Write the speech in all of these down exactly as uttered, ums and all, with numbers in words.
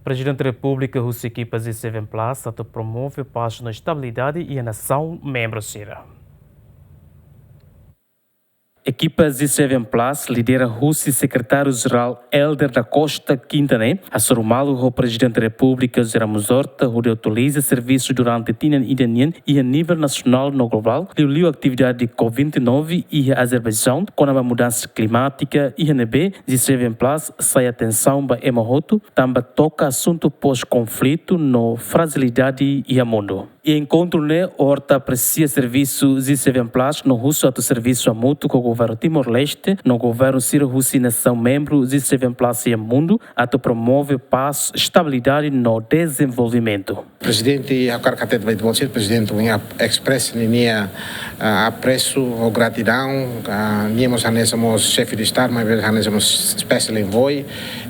Prezidente Repúblika husi ekipa G seven Plus atu promove pás no estabilidade iha nasaun membru sira. Ekipa G seven Plus, lidera husi Sekretáriu-Jerál Helder da Costa Quinta ne'e, hasoru malu ho Prezidente Repúblika José Ramos Horta, hodi atualiza servisu durante tinan ida nian iha nivel nasionál no globál, liuliu atividade de COP vinte e nove iha Azerbaijaun, kona-ba mudansa klimátika, iha ne'ebé G seven Plus sai atensaun ba ema hotu, tanba toka asuntu pós-konflitu no frajilidade iha mundu. Iha enkontru ne'e, Horta apresia servisu G seven Plus no husu atu servisu hamutuk ho governu Timor-Leste no governu sira husi nasaun membru G seven Plus iha mundu atu promove pás, estabilidade no dezenvolvimentu. Prezidente, ha'u hakarak hatete ba ita-boot sira, Prezidente, nia espresa ninia, ah, apresu ho gratidaun, ah, nia mós hanesan mós Xefe de Estadu, maibé hanesan mós special envoy,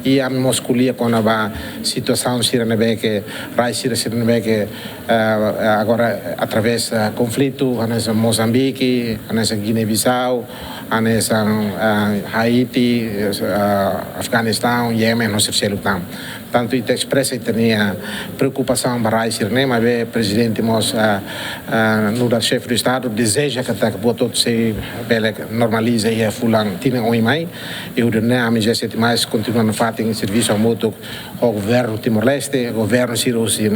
i ami mós ko'alia kona-ba situasaun sira ne'ebé ke, rai sira sira ne'ebé ke, ah, agora através, ah, konflitu, hanesan Mozambique, hanesan Guiné-Bissau, hanesan, ah, Haiti, ah, Afeganistaun, Yemen, no sira seluk tan. Tantu ita espresa ita-nia preokupasaun ba rai sira-ne'e, maibé Prezidente mós, ah, ah, nu'udar Xefe de Estadu, dezeja katak buat hotu sei bele normaliza iha fulan tinan oin mai. I hodi nune'e ami G sete mais kontinua nafatin servisu hamutuk ho governu Timor-Leste, governu sira husi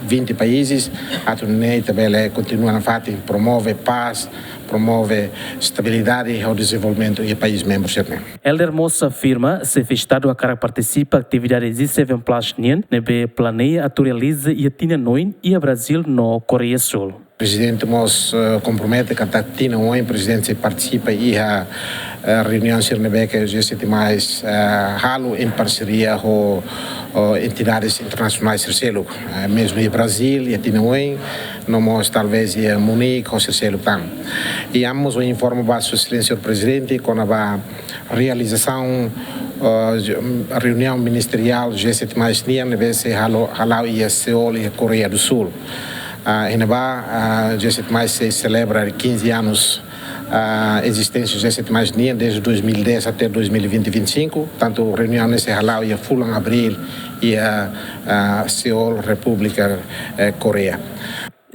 vinte países, atu nune'e ita bele kontinua nafatin promove pás, promove estabilidade ho dezenvolvimentu iha país membru sira-ne'e. Helder mós afirma, Xefe Estadu hakarak partisipa atividade G seven Plus nian, ne'ebé planeia atu realiza iha tinan oin iha Brazíl no Koreia Súl. Prezidente mós, eh, kompromete katak tinan oin Prezidente sei partisipa iha, eh, reuniaun sira ne'ebé ke G sete mais, eh, halo em parceria ho, ho entidades internasionais sira seluk. Eh, mezmu iha Brazíl, iha tinan oin, no mós talvés iha Munique, ho sira seluk tan. I ami mós informa ba Sua Exelénsia Prezidente kona-ba realizasaun, ah, reuniaun ministeriál G sete mais nian ne'ebé sei halo, hala'o iha Seul, iha Koreia do Sul. Ah, iha ne'ebá, ah, G sete mais sei selebra quinze anos, ah, ezisténsia G sete mais nian desde dois mil e dez até dois mil e vinte, vinte e cinco. Tantu reuniaun ne'e sei hala'o iha fulan abríl iha, ah, Seul, Repúblika, eh, Koreia.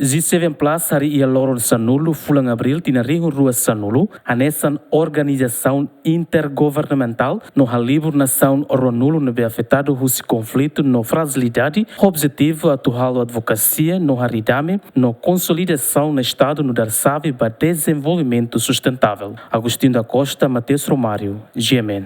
G seven Plus harii iha loron sanulu fulan abríl tinan rihun rua sanulu, hanesan organizasaun intergovernamentál no halibur nasaun ruanulu ne'ebé afetadu husi konflitu no frajilidade, ho objetivu atu halo advokasia no harii dame no konsolidasaun no Estadu nu'udar xave ba dezenvolvimentu sustentável. Agostinho da Costa, Mateus Romário, G M N.